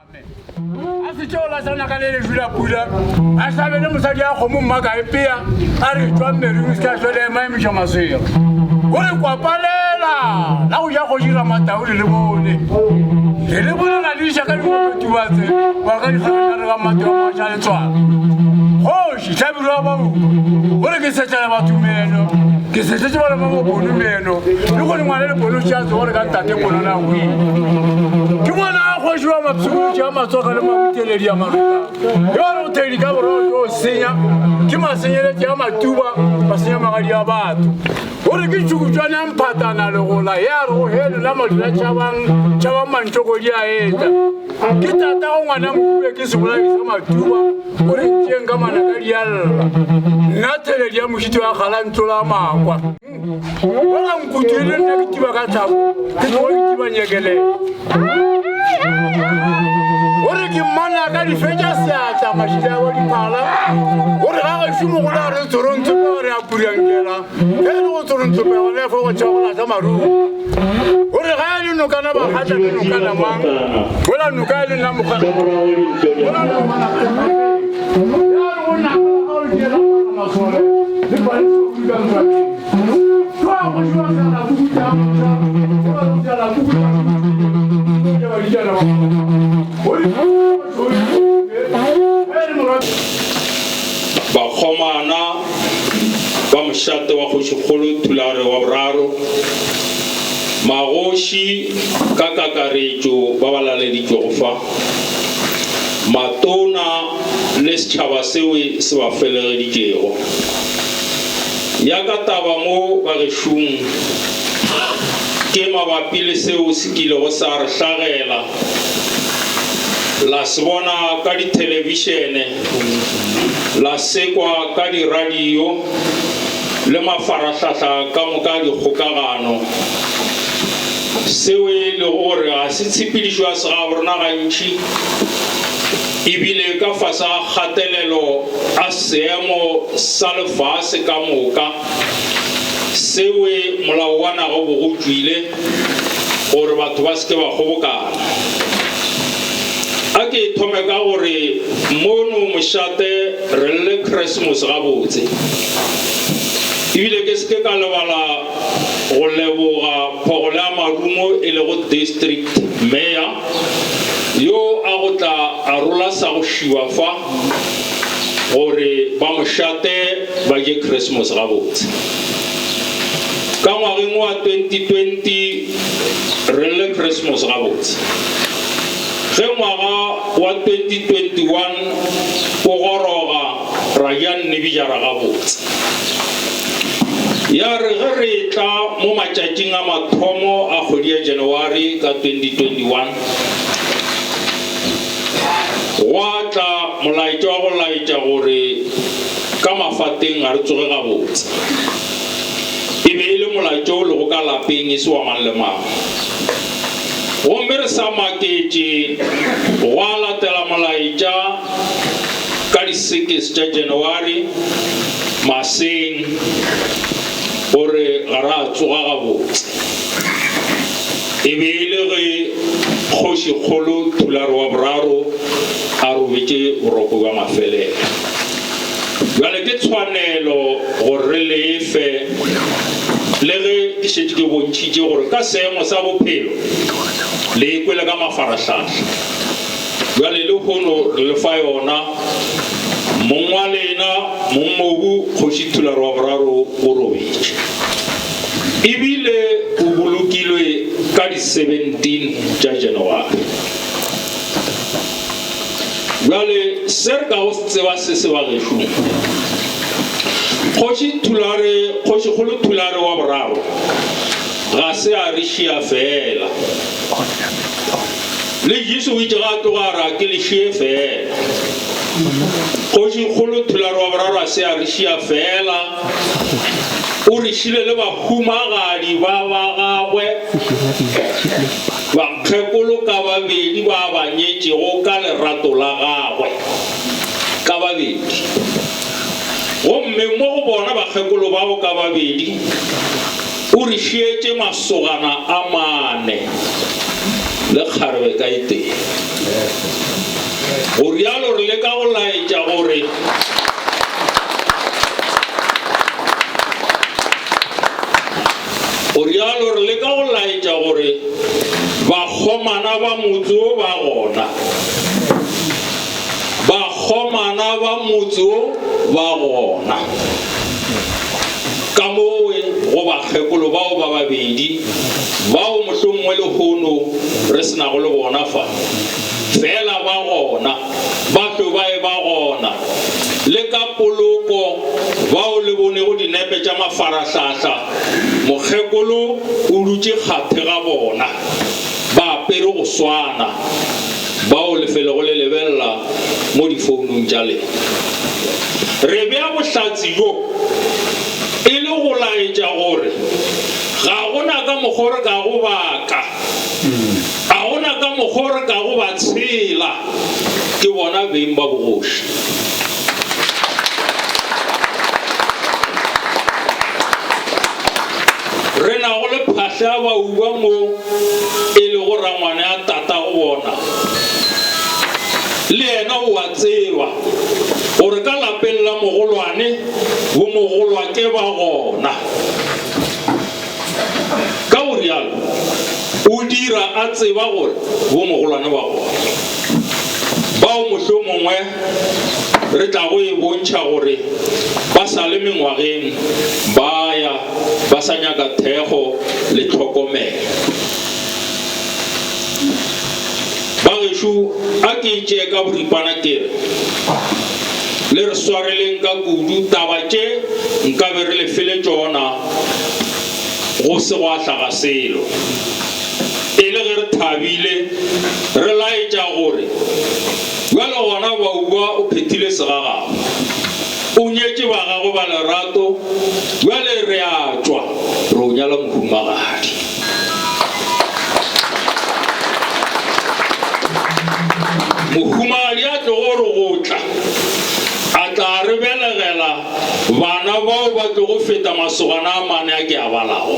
A se tšeo la sana ka le lešu la pula, a hlabele mosadi ya kgomo mma ka e pea, a re tšwa mmerung se ka hlwele ema emiša maswego. O re kwapalela la go ja kgoši Ramatau le le bone. Le le bone la diša ka dikototubatse wa ka dikgare ga mateo a maša letswalo. Kgoši Hlabirwa ba o re ke setšela batho meno, ke setšetše bana ba moponu meno, le gore ngwana le pono tša tse gore ka ntate pono na wile. Ke ngwana a kgoši wa mapshukutši a matsoga le mabuteledi a maruta. Yo a re go thedi ka borwa jo senya, ke masenyeletše a matuba, masenya magadi a batho. O re ke tšhukutšwane ya mphatana legola, ya re go helo la madula tšhabang, tšhabang mantšokodi a etla. Ke tata go ngwana mokube ke sebolai sa matuba, o re ntšeng ka manaka di a lla. Nna theledi ya mošito ya kgala ntlola makwa. Wala nkutu e le nna ke tiba ka tlhako, ke tloga ke tiba nyekelele. O re ke mmona ka difetša seatla mašila a bo diphala. O re ga gešo mogolo a re tsorontsope gore a puriankela. Ge e le go tsorontsope gone fo go tšea go lahla marumo. O re ga e le nokana bakgatla ke nokana mang. Gola noka e le nna mokgwa. Gola nokana. Ya re go naka ga o tšela masole. Le bale Bakgomana ba mošate wa Kgošikgolo Thulare wa boraro, magoši ka kakaretšo ba ba laleditšwego fa, matona le setšhaba seo se ba felegeditšego. Ya ka taba mo bagešong ke mabapi le seo se kilego sa re hlagela, la se bona ka dithelebišene, la se kwa ka diradio le mafarahlahla ka moka a dikgokagano, seo e lego gore ga se tshepedišo ya segaborena gantši. E bile ka fase ga kgatelelo a seemo sa lefase ka moka sewe molao wa naga o bego o tšwile gore batho ba se ke ba kgobokana. A ke thome ka gore mono mošate re lle Keresemose gabotse. Ebile ke se ke ka lebala go leboga Phogole ya Marumo e lego District Mayor, Yo a go tla a rola sa go šiwa fa gore ba mošate ba je Christmas gabotse. Ka ngwageng wa 2020 re lle Christmas gabotse. Ge ngwaga wa 2021 o goroga ra ja nnibijara gabotse. Ya re ge re etla mo matšatšing a mathomo a kgwedi ya January ka 2021, gwa tla molaetša wa go laetša gore ka mafateng ga re tsoge gabotse. E be e le molaetša o lego ka lapeng e se wa mang le mang. Gomme re sa maketše, gwa latela molaetša ka di 6 tša January maseng gore ga ra tsoga gabotse. E be e le ge Kgošikgolo Thulare wa Boraro a robetše boroko bja mafelelo. Bjale ke tshwanelo gore re lefe le ge ke šetše ke bontšhitše gore ka seemo sa bophelo le ikwele ka mafarahlahla. Bjale lehono re le fa yona. Mong wa lena, mongmobu, Kgoši Thulare wa Boraro o robetše. E bile o bolokilwe ka di 17 tša January. Bjale se re kago se tseba se se bagešong. Kgoši Thulare, Kgošikgolo Thulare wa Boraro ga se a re šia feela. Le Jesu o itše ga a tloga a re a ke le šie feela. Kgošikgolo Thulare wa Boraro a se a re šia feela, o re šile le bahumagadi ba ba gagwe, bakgekolo ka babedi ba ba nyetšego ka lerato la gagwe ka babedi. Gomme mo go bona bakgekolo bao ka babedi, O re šietše masogana a mane le kgarebe ka e tee. Go rialo re leka go laetša gore Go rialo re leka go laetša gore bakgomana ba motse wo ba gona. Bakgomana ba motse wo ba gona. Ka mowe go bakgekolo bao ba babedi bao mohlomongwe lehono re se nago le bona fa, fela ba gona, ba tlo ba e ba gona le ka poloko. Bao le bonego dinepe tša mafarahlahla, mokgekolo o dutše kgathe ga bona, ba apere go swana, bao le felego le lebelela mo difounung tša lena. Re bea bohlatse bjo e le go laetša gore ga go na ka mokgo re kago baka, ga go na ka mokgo re kago ba tshela, ke bona beng ba bogoši. Re nago le phahla ya bauba mo e lego rangwane ya tatago bona. Le yena o a tseba gore ka lapeng la mogolwane bomogolwake ba gona. Ka go rialo o dira a tseba gore bomogolwane ba gona. Bao mohlomongwe re tlago e bontšha gore ba sa le mengwageng ba ya ba sa nyaka thekgo le tlhokomelo. Bagešo, a ke e tšee ka boripana ke re, le re swareleng ka kudu taba tše nkabe re le fele tšona go se gwa hlaga selo. E le ge re thabile, re laetša gore bjale gona Bauba o phethile segagabo, o nyetše ba gagwe ba lerato, bjale re a tšwa re o nyala mohumagadi. Mohumagadi a tlogo re go tla, a tla re belegela bana bao ba tlogo feta masogana a mane a ke a balago.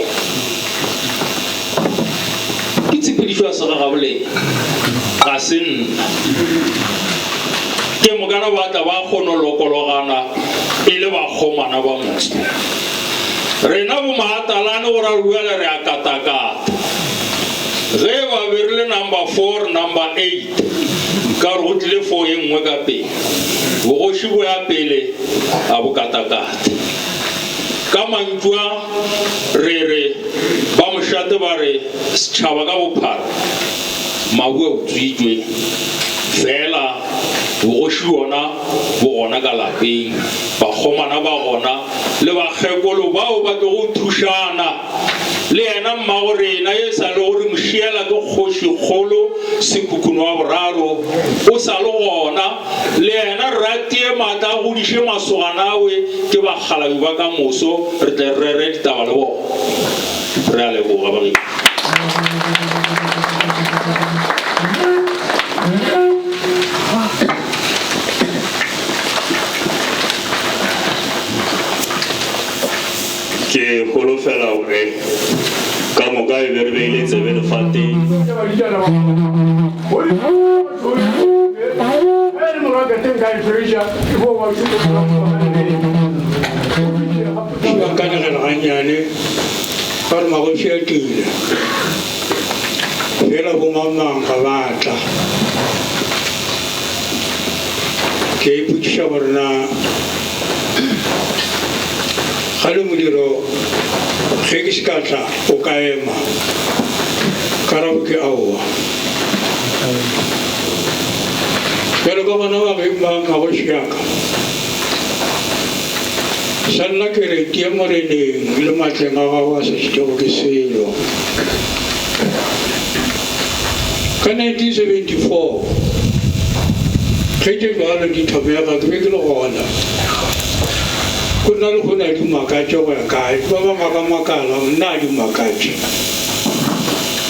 Ke tshepedišo ya segagabolena, ga se nna. Ke mokana ba tla ba kgono lokologana e le bakgomana ba motse. Rena bomaatalane go ra bjale re a katakata. Ge e ba be re le number four, number eight, ka gore go tlile four ye nngwe ka pele. Bogoši bo ya pele, a bo katakate. Ka mantšu a re re ba mošate ba re setšhaba ka bophara mahu a utswitšwe, fela bogoši bona bo gona ka lapeng, bakgomana ba gona le bakgekolo bao ba tlogo thušana le yena mmago rena ye sa le gore mošiela ke kgošikgolo Sekhukhune wa boraro o sa le gona. Le yena Ratie maatla a godiše masogana awe ke bakgalabi ba ka moso re tle re rere ditaba le bona. Re a leboga bagešo. Ke holofela gore ka moka e be re beile tsebe lefateng. Kanegelo gannyane ba re magoši a tlile fela bomangmang ga ba tla. Ke a ipotšiša gore na ga le modiro ge ke se ka tla o ka ema? Karabo ke aowa. Bjalo ka bona ba ba magoši a ka, sa nna ke re ke ye Moreneng le matleng a gago a sa šitego ke selo. Ka 1974 ge tše bjalo di thomega ke be ke le gona. Go nna le gona di makatše go ya kae, ba bangwe ba ka makala, nna a di makatše.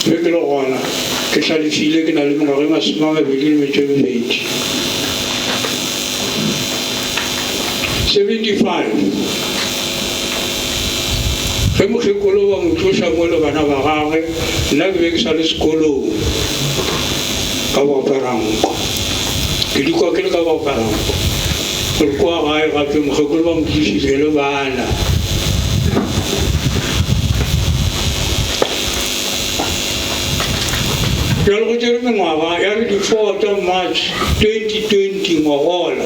Ke be ke le gona, ke hlalefile, ke na le mengwaga e 22. 75 ge mokgekolo ba mo tloša mo le bana ba gagwe, nna ke be ke sa le sekolong ka boaparanko. Ke di kwa ke le ka Bokarampo gore kua gae gape mokgekolo ba mo tlišitše le bana. Bjale go tšere mengwaga ya re di-4 tša March 2020 ngwagola,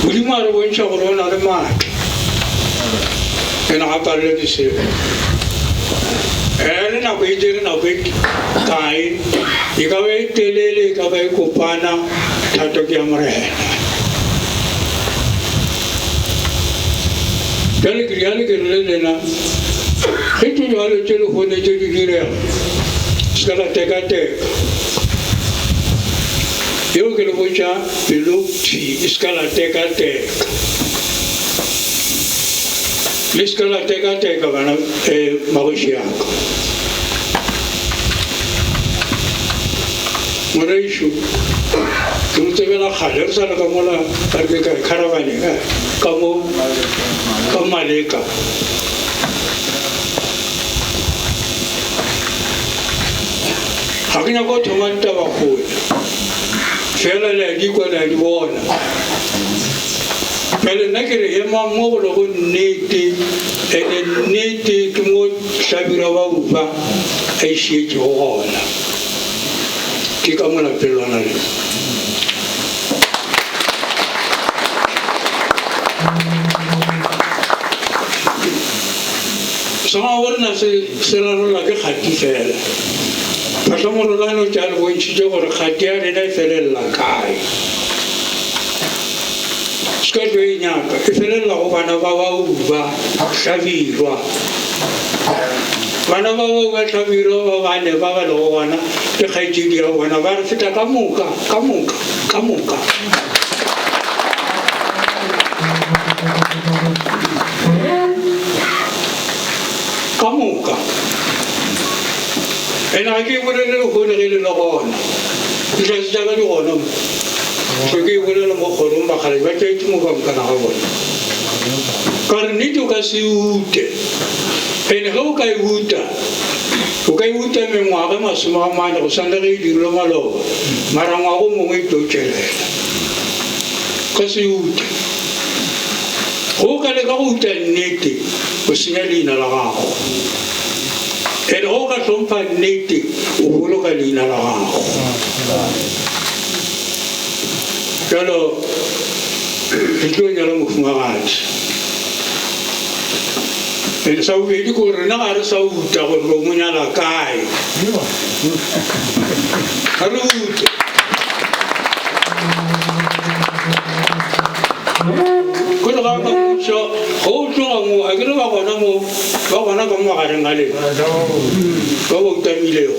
Modimo a re bontšha gore o na le maatla ene ga palelwe ke selo. Ene nako e tšere nako e kae, e ka ba e telele, e ka ba e kopana, thato ke ya Morena. Bjale ke rialo ke re le lena, ge tše jwalo tše lehono tše di direga, se ka la tekateka. Yeo ke le botša pelo thwi, e se ka la tekateka. Le se ka la tekateka bana magoši a ka. Ngwanešu, ke mo tsebela kgale, re sa le ka mola, ba re ke kae, caravaneng, ka mo, ka Maleka. Ga ke nyako thoma ditaba kgole, fela le a di kwa, le a di bona. Bjale nna ke re emang mo go lego nnete, ene nnete ke mo Hlabirwa wa Upa a e šietšego gona. Ke ka mo lapeng lona le. Sa gabo rena se se rarolla ke kgati fela. Phahla Morolane o tša le bontšhitše gore kgati ya rena e felelela kae. Se ka tlo e nyaka, e felelela go bana ba ba Uba, Hlabirwa. Bana ba bao ba Hlabirwa ba bane ba ba lego gona le kgaetšedi ya bona ba re feta ka moka, ka moka, ka moka. Ka moka. Ene ga ke e bolele lehono ge le le gona. Dihlatse tša ka di gona mo. Hlwe ke e bolela mo kgorong bakgalabje ba tšwaetše mo ka mokana ga bona. Ka re nnete o ka se e ute. Ene ge o ka e uta, o ka e uta mengwaga e 40 go swana le ge e dirilwe maloba, mara ngwaga o mongwe e tlo tšwelela. O ka se e ute. Ge o ka leka go uta nnete, o senya leina la gago. Ene ge o ka hlompha nnete, o boloka leina la gago. Bjalo re tlo nyala mohumagadi. Ene sa bobedi ke gore rena ga re sa uta gore re mo nyala kae. Ga re ute. Kore ga ka botša, ge o tloga mo, a ke re ba gona mo, ba gona ka mo magareng ga lena, ba ba utamilego,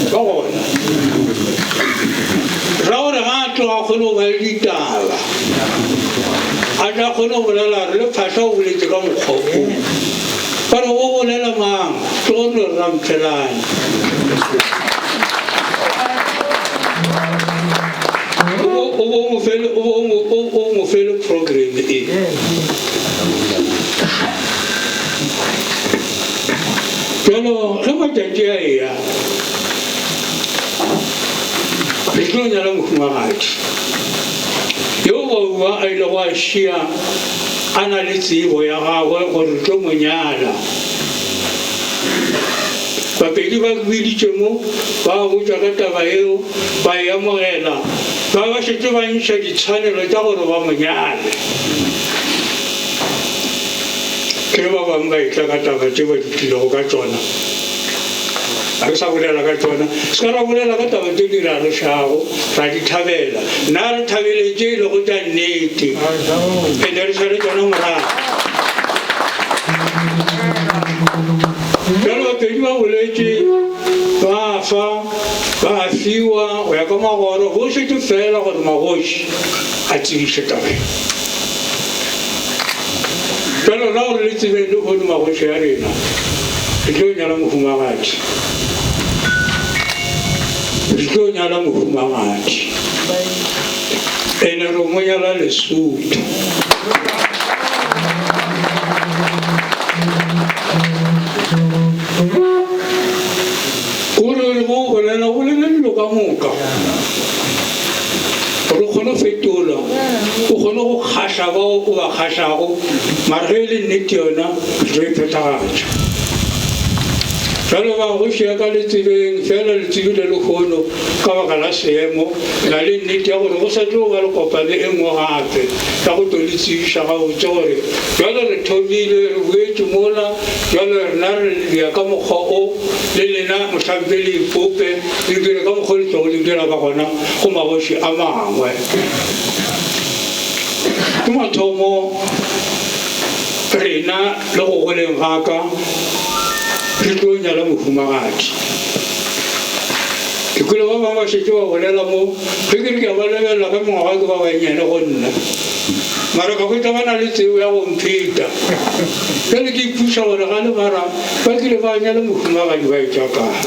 ba gona. Ra gore ga a tloga a kgone go ba le ditaba, a tla kgone go bolela re le Phahla o boletše ka mokgwa o. Ba re o bolela mang, ke gore re Ramphelane. O bo o mo fele, o bo o mo, o, o mo fele program e. Bjalo ge matšatši a eya, re tlo nyala mohumagadi yo Bauba a ilego a šia a na le tsebo ya gagwe gore re tlo mo nyala. Bapedi ba biditše mo, ba botšwa ka taba yeo, ba e amogela, ba ba šetše ba ntšha ditshwanelo tša gore ba mo nyale. Ke ba bangwe ba etla ka taba tše ba di tlilego ka tšona. Ga ke sa bolela ka tšona. Se ka ra bolela ka taba tše di re arošago, ra di thabela. Nna re thabele tše e lego tša nnete, ene re šale tšona morago. Bjalo Bapedi ba boletše, ba fa, ba fiwa go ya ka magoro, go šetše fela gore magoši a tsebiše taba ye. Bjalo la gore le tsebeng lehono magoši a rena, re tlo nyala mohumagadi. Re tlo nyala mohumagadi. Ene re mo nyala Lesotho. Gore re go bolela, o bolele dilo ka. ka moka gore o kgone go fetola, o kgone go kgahla bao o ba kgahlago, mara ge e le nnete yona re tlo e phethagatša. Bjalo ba kgoši ya ka le tsebeng fela le tsebile lehono ka baka la seemo, na le nnete ya gore go sa tlo ba le kopano e nngwe gape ya go tlo le tsebiša gabotse gore bjale re thomile, re boetše mola, bjale rena re ya ka mokgwa o, le lena mohlampe le ipope, le dire ka mokgwa o le tlogo le dira ka gona go magoši a mangwe. Ke mathomo rena le go goleng ga ka re tlo nyala mohumagadi. Ke kwele ba bangwe ba šetše ba bolela mo, ge ke re ke a ba lebelela ka mengwaga ke ba bannyane go nna, mara ka hwetša ba na le tsebo ya go mpheta. Bjale ke ipotšiša gore ga le mara ba kile ba nyala mohumagadi ba etšwa kae?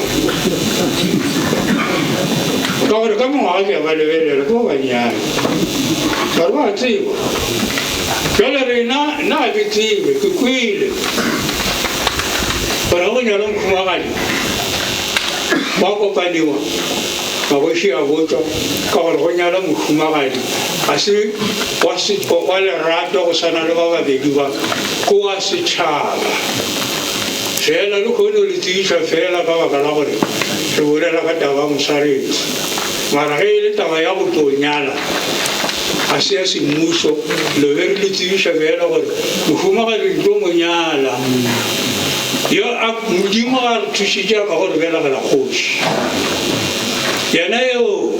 Ka gore ka mengwaga ke a ba lebelela ke ba bannyane, mara ba a tseba. Bjale rena, nna ga ke tsebe, ke kwele gore ge go nyalwa mohumagadi gwa kopaniwa, magoši a botšwa ka gore go nyala mohumagadi ga se wa wa lerato go swana le ba babedi ba, ke wa setšhaba. Fela lehono le tsebišwa fela ka baka la gore re bolela ka taba ya moswaretsi, mara ge e le taba ya go tlo nyala, ga se ya semmušo, le be re le tsebiša bjale gore mohumagadi re tlo mo nyala. Yo a Modimo ga re thušitše a ka go re belegela kgoši. Yena eo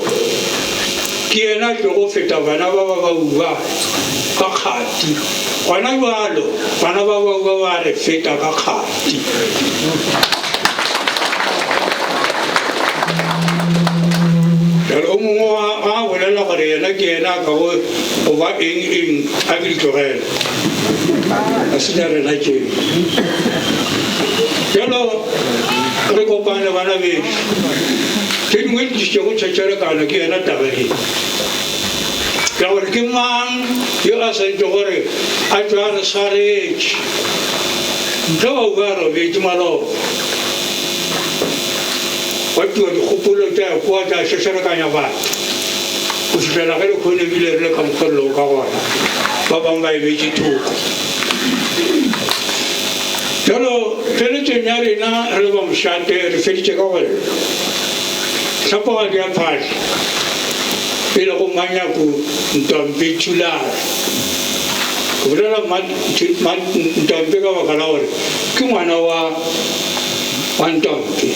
ke yena a tlogo feta bana ba ba bauba ka kgati. Gona bjalo bana ba bauba ba re feta ka kgati. Bjale o mongwe ga a bolela gore yena ke yena a ka go go ba eng eng, a ke di tlogele. A se tša rena tšeo. Bjalo re kopane bana bešo. Tše dingwe di tlišitšego tšhetšherekano ke yona taba ye ya gore ke mang yo a swanetše gore a tšwe a re swaretše ge ba bua robetše maloba. Gwa tliwa dikgopolo tša ya kua tša šešerekanya batho go fihlela ge lehono ebile re le ka mokgwa re lego ka gona, ba bangwe ba e beetše thoko. Bjalo pheletšong ya rena re le ba mošate re feditše ka gore hlapogadi ya phahla e lego Mmanyaku Ntwampe Thulare, ke bolela Ntwampe ka baka la gore ke ngwana wa wa Ntwampe.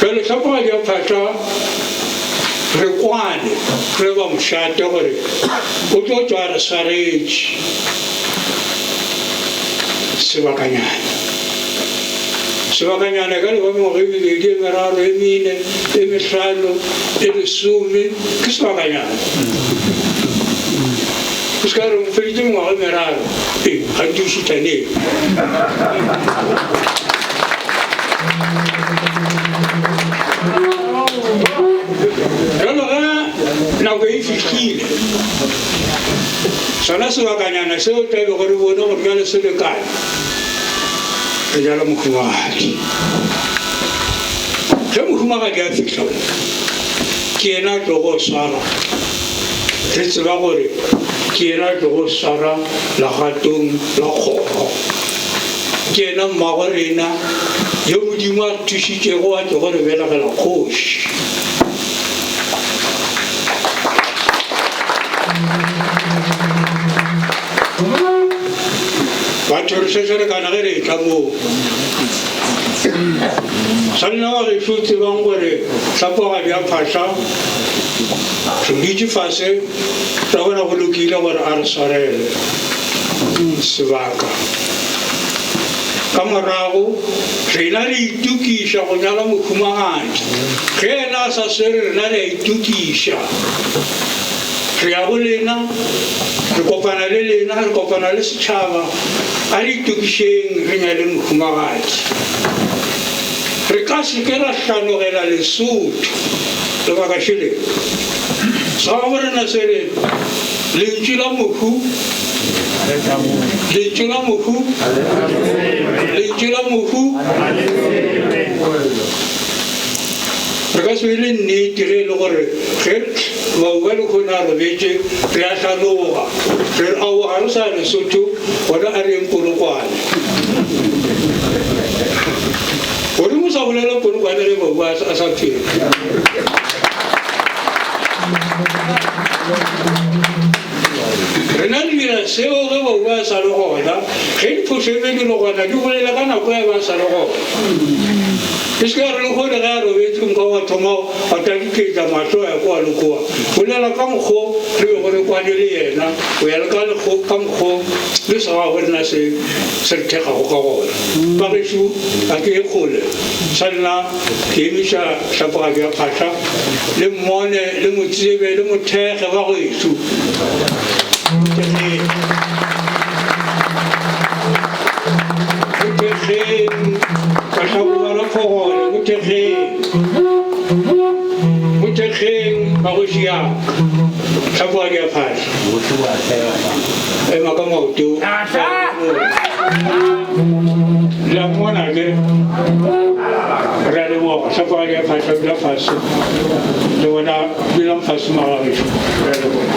Bjale hlapogadi ya phahla re kwane re ba mošate gore o tlo tšwa re swaretše sebakanyana. Sebakanyana e ka no ba mengwaga e mebedi, e meraro, e mene, e mehlano, e lesome, ke sebakanyana. O se ka re o feditše mengwaga e meraro, ee, ga nke o šuthaneng. Bjalo ge nako e fihlile, sona sebakanyana seo tla bego re bone gore bjale se lekane, re jala mohumagadi. Ge mohumagadi a fihla mo, ke yena a tlogo swara, re tseba gore ke yena a tlogo swara legatong la kgoro. Ke yena mmago rena yo Modimo a re thušitšego a tlogo re belegela kgoši. Batho re šešerekana ge re etla moo. Sa lena wa gešo tsebang gore hlapogadi ya phahla re dutše fase ra bona go lokile gore a re swarele sebaka. Ka morago rena re itokiša go nyala mohumagadi. Ge yena a sa swere rena re a itokiša. Re ya go lena, re kopana le lena, re kopana le setšhaba. A re itokišeng re nyale mohumagadi. Re ka se ke ra hlanogela Lesotho. Lebaka šele. Sa gabo rena se re, lentšu la mohu Lentšu la mohu, lentšu la mohu. Re ka se be le nnete ge e le gore ge Mauba lehono a robetše re a hlanoga re re aowa ga re sa ya Lesotho gona a re yeng Polokwane. Goreng o sa bolela Polokwane ge Mauba a sa phela? Rena re dira seo ge Mauba a sa le gona, ge diphošo e be di le gona di bolele ka nako ya ba sa le gona. E se ka re lehono ge a robetše nka wa thoma wa tadiketša mahlo a ya kua le kua. Bolela ka mokgo re bego re kwane le yena, o ya le ka ka mokgo le sa gagwe rena se se re thekgago ka gona. Bagešo ga ke ye kgole, sa lena ke emiša hlapogadi ya phahla, le mmone, le mo tsebe, le mo thekge bagešo. Thekgeng. Mo thekgeng. Bahlabolwa la Phogole, mo thekgeng. Mo thekgeng magoši a ka. Hlapogadi ya phahla. Ema ka maoto. Le a mmona ke? Re a leboga. Hlapogadi ya phahla, dula fase. Le bona, dulang fase magagešo. Re a leboga.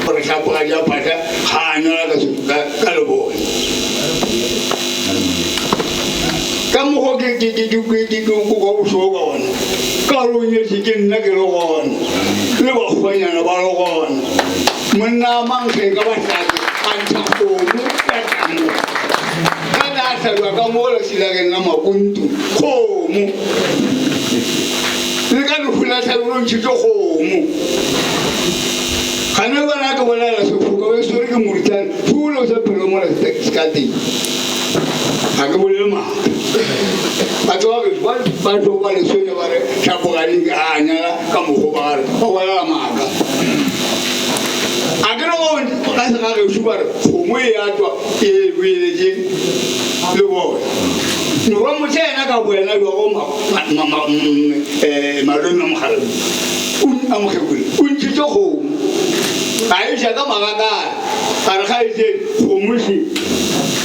Gore hlapogadi ya phahla ga a nyala ka, ka lebone. Ka mokgwa ke ke ke ke ke ke ke kwa bošego ka gona, ka gore o nyetše ke nna ke le gona, le bakgonyana ba le gona. Monna a mankge ka bahlatse a ntšha kgomo ya tamo. Ka be a hlabja ka mo lesilakeng la Makuntu, kgomo. Le ka lehu la Hlabirwa o ntšhitše kgomo. Gane bona ke bolela sefoka be swere ke morutlane phulo sa pelo mola sekateng. Ga ke bolele maaka. Batho ba gešo ba ba tlo ba leswenya ba re hlapoganeng a nyala ka mokgo ba gare ba bolela maaka. A ke re go ka se ga gešo ba re kgomo e a tšwa e boeletše le bona. Morwa motho yena ka boyena jwa go malome a mogalabi a mokgekolo o ntšhitše kgomo a e ja ka magakane a re kgaetšedi kgomo še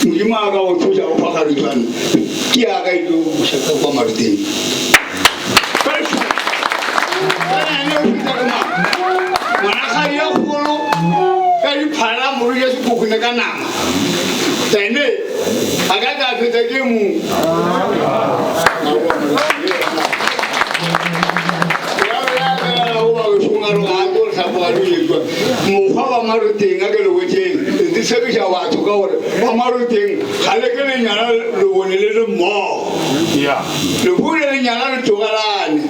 modimo a ka go thuša go fa kgaritswane ke ya ka e tlo buša ka kwa maruteng ngwanagadi ya kgolo ka diphala morodi ya sekhukhune ka nama ene a ka tla feta ke mong mokgwa wa maroteng a ke le botšeng di tshepiša batho ka gore wa maroteng ga le ke lenyala lebone le le mmogo lefule lenyala le tlogelane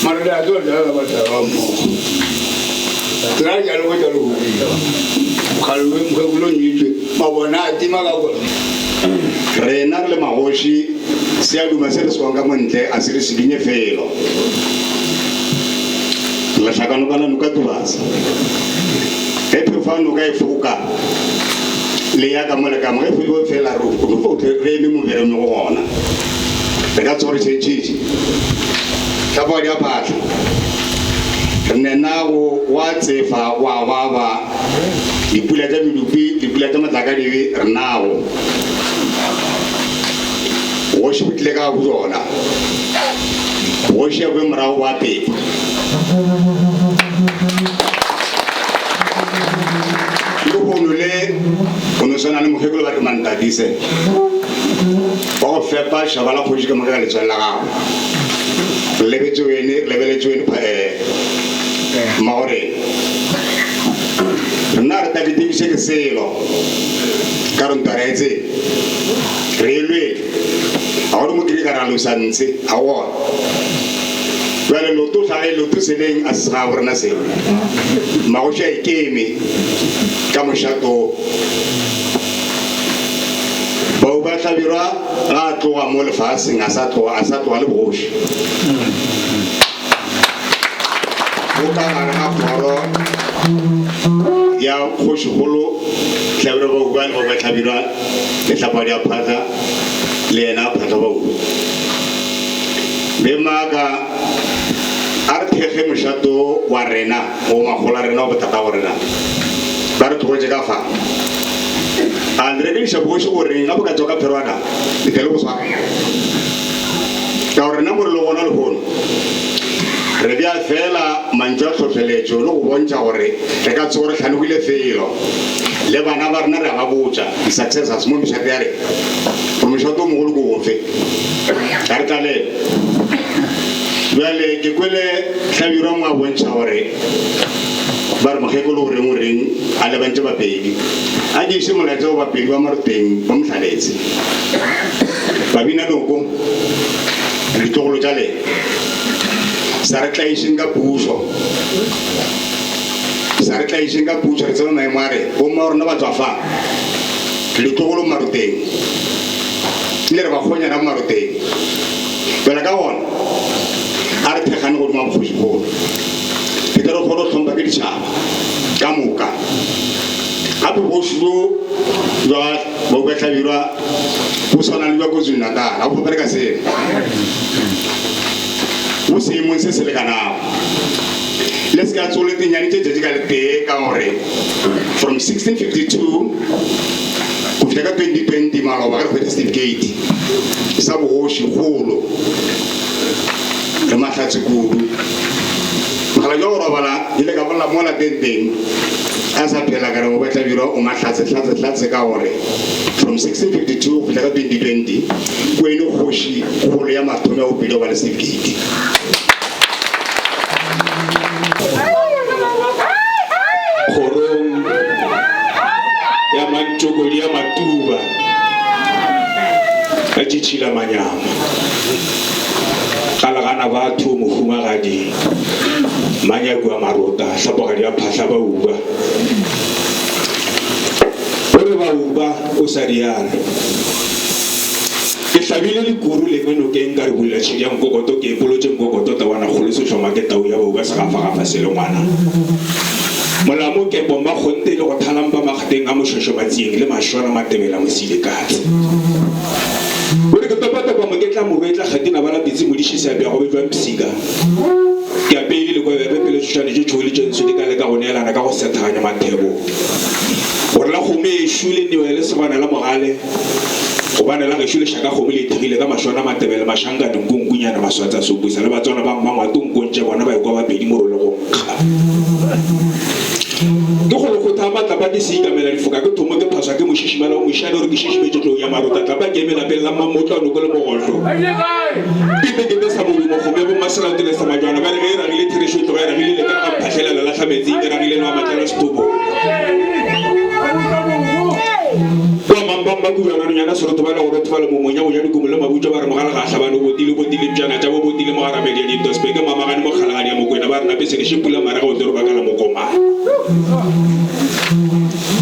mare le a tlo jala batho ba mmogo tsena ke a le botša le mokgalwe mokgekolo nyetswe mabona a tima ka kona Rena re le magoši, se a duma se re se kwang ka mo ntle, a se re sikinye felo. Lehlakanoka la noka Tubatse. Ge phefo ya noka e foka, le ya ka mo le ka mo. Ge phefo e fela, re re eme mo be re emego gona. Re ka tsoga re tšhentšhitše. Hlapogadi ya phahla. Re ne nago wa tsefa wa baba. Dipula tša medupi, dipula tša matlakadibe re nago. Bogoši bo tlile ka bojona. Bogoši ya boe morago bo a pepa. Lehono le o no swana le mokgekolo ba re Mantatise wa go fepa šaba la kgoši ka moka ka letswele la gago. Re lebetše wene, re lebeletše wene eh, mmagorena. Rena re taketekiše ke selo ka re ntwa re a e tseba. Re e lwele. Ga go re mo kile ka ra losa ntshe, ga go gona. Bjale loto hlage loto seleng a se ga borena selo. Magoši a ikeme ka mošato. Bau ba Hlabirwa ga a tloga mo lefaseng a sa tloga a sa tloga le bogoši. Bo ka gare ga kgoro ya kgošikgolo Hlabirwa Bauba le Bauba Hlabirwa le Hlapadi ya Phatla le yena Phatla Bauba. Be maaka A re thekge mošato wa rena, go makgolo a rena, go botatago rena ba re tlogetše ka fa. A le rekediša bogoši go reng ga bo ka tswa ka pherwana le tle le go swara? Ka gore rena mo re le gona lehono re bea feela mantšu a tlhohleletšo le go bontšha gore re ka tsogo re hlanogile felo. Le bana ba rena re a ba botša, di-successors, mo mešato ya rena, gore mošato o mogolo ke ofe. Ga re tlalele. Bjale ke kwele Hlabirwa mo a bontšha gore ba re mokgekolo o reng o reng a lebantše Bapedi. A ke iše molaetša go Bapedi ba Maroteng ba Mohlaletse. Babina noko le ditlogolo tša lena. Sa re tlaišeng ka pušo. Sa re tlaišeng ka pušo re tseba maemo a rena. Bomma wa rena ba tšwa fa. Re ditlogolo Maroteng. Ebile re bakgonyana ba Maroteng. Bjale ka gona, a re thekgane godimo ga bokgošikgolo. Re tle re kgone go hlompha ke ditšhaba ka moka. Gape bogoši bjo bja Baukahlabirwa bo swana le bja KwaZulu-Natal, ga bo fapane ka selo. Bo seemong se se lekanago. Le se ka tsogo le tenyane tše tšatši ka letee ka gore from 1652 go fihla ka 2020 maloba ge re hwetša certificate sa bogoši kgolo re mahlatse kudu. Mogala jwa go robala ke ile ka bolela mo lapeng teng a sa phela ka re o batla biro o mahlatse hlatse hlatse ka gore from 1652 go fihla ka 2020 ko ene kgoši kgolo ya mathomo ya bopedi go ba le certificate. Kgorong ya Mantšokodi ya Matuba ka tšitšhila manyama ga legana batho mohumagadi Manyaku a Marota hlapogadi ya phahla ba uba o re ba uba o sa rialo. Ke hlabile lekuru lengwe nokeng ka re bulela tšhedi ya nkokoto ke epolotše nkokoto tawana kgolo sehlongwa ke tau ya bauba segafagafa se le ngwana molamo kepo mmakgonthe le go thala mpa makgateng a mošošo matsieng le mašwana matebela mosile katse o re ke topatopa moketla morwetla kgatina ba la pitsi modiši seapea go betšwa mpsika ke apeile lekwebebe pele tšhošane tše tšhweu le tše ntsho di ka leka go neelana ka go sethaganya mathebo gore la kgomo ešo le newe le segwana la mogale Gobane la gešo lešaka kgomo le ithekgile ka mašwana, matebele, mašanka, dinkunkunyana, maswatsa, sopusa le Batswana ba mmangwato nkong tša bona ba ekwa bapedi morole go nkga. Ke kgolokgotha a matlapa ke seikamela difoka ke thomo ke phaswa ke mošišimala o mošane o re ke šišimetše tlou ya marota tlapa ke eme lapeng la mmamotlwa noko le mogohlo ketekete sa modumo kgomo ya bommaselatole sa majwana ba re ge e ragile therešo e tloga e ragile le ka ga mphahlela lahla metsing e ragile le wa matlala setopo. Kua Mampampa kua Ranonyana Seroto ba le go rothofala momonya go ja dikomo le mabutšwa ba re mogala ga a hlabane o botile o botile mpšana tša bo botile mogaramedi ya dintwa sepeke mamagane mokgalagadi ya Mokwena ba re nape se neše pula marega o tlo re bakala mokomane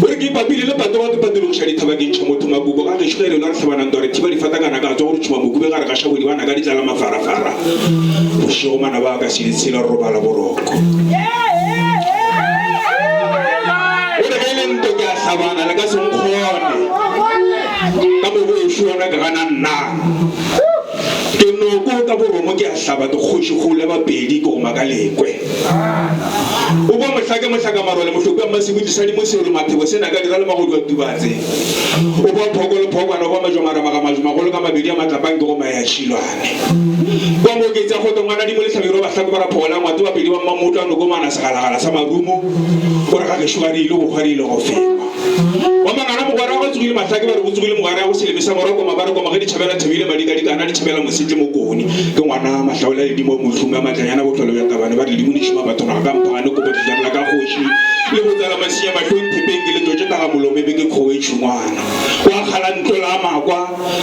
O re ke ipapile le patoga ke patologiša dithaba ke ntšha motho makubo ga gešo ge re lwa re hlabana ntwa re thiba difatakana ka tswa go re tšhuma mokube ga re gaša bodibana ka ditlala mafarafara bošego manaba a ka se di tshela re robala boroko. O re ge e le nto ke a hlabana le ka se nkgone. Ka mobu ešo yona ke gana nna. Ke noko ka boromo ke a hlaba ke kgoši kgole bapedi ke goma ka lekwe. O kwa mohla ke mohlaka marole mohlopi wa mmasebutli sa dimoselo mathebo sena ka dira le magodu a tubatse. O kwa phoko le phokwana o kwa majo maramaga majo magolo ka mabedi a matlapang ke goma ya tšhilwane. Kwa mooketsi a kgoto ngwana dimo le hlabirwa bahlako ba raphogola ngwato bapedi ba mmamotlo a nokomana segalagala sa marumo o re ga gešo ga re ile go hwa re ile go fengwa. Wa mangana mogwera wa go tsogile mahlake ba re go tsogile mogwera ya go seleme sa morwa koma ba re koma ge di tšhabela thabile madikadikana di tšhabela mosetle mokone ke ngwana mahlaola ledimo mohlume a matlanyana bohlolo bja tabane ba re ledimo le šoma batho naga ka mphagane kopo dijarela ka kgoši le go tsala masinya mahlong thepeng ke le tlotše taga molomo e be ke kgowe tšhungwana wa kgala ntlo la makwa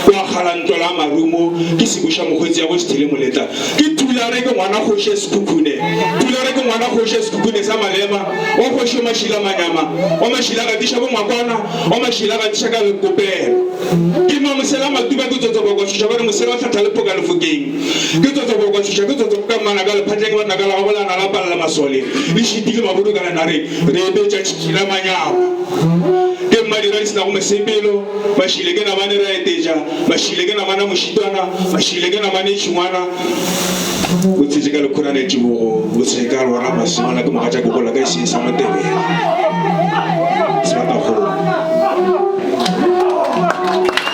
wa kgala ntlo la marumo ke sebuša mokgwetsi ya go sethile moletla Ke Thulare ke ngwana kgoši ya Sekhukhune. Thulare ke ngwana kgoši ya Sekhukhune sa Malema, wa kgoši wa Mašila Manyama, wa Mašila gatiša bongwakwana, wa Mašila gatiša ka lekopelo. Ke ma. mosela matuba ke tsotsobokwa tšhoša ba re mosela wa hlatha le phoka lefokeng ke tsotsobokwa tšhoša ke tsotsoboka mmana ka lephatleng ba naka la gago lana la palela masole le šitile mabodu ka lenareng re ebetša tšhitši la manyapa ke mmadira di senago mosepelo mašile ke namane ra etetša mašile ke namana mošitwana mašile ke namane tšhingwana o tshetše ka lekhorane tšibogo o se ka lora masemana ke mogatša ke gola ka eseng sa motebele.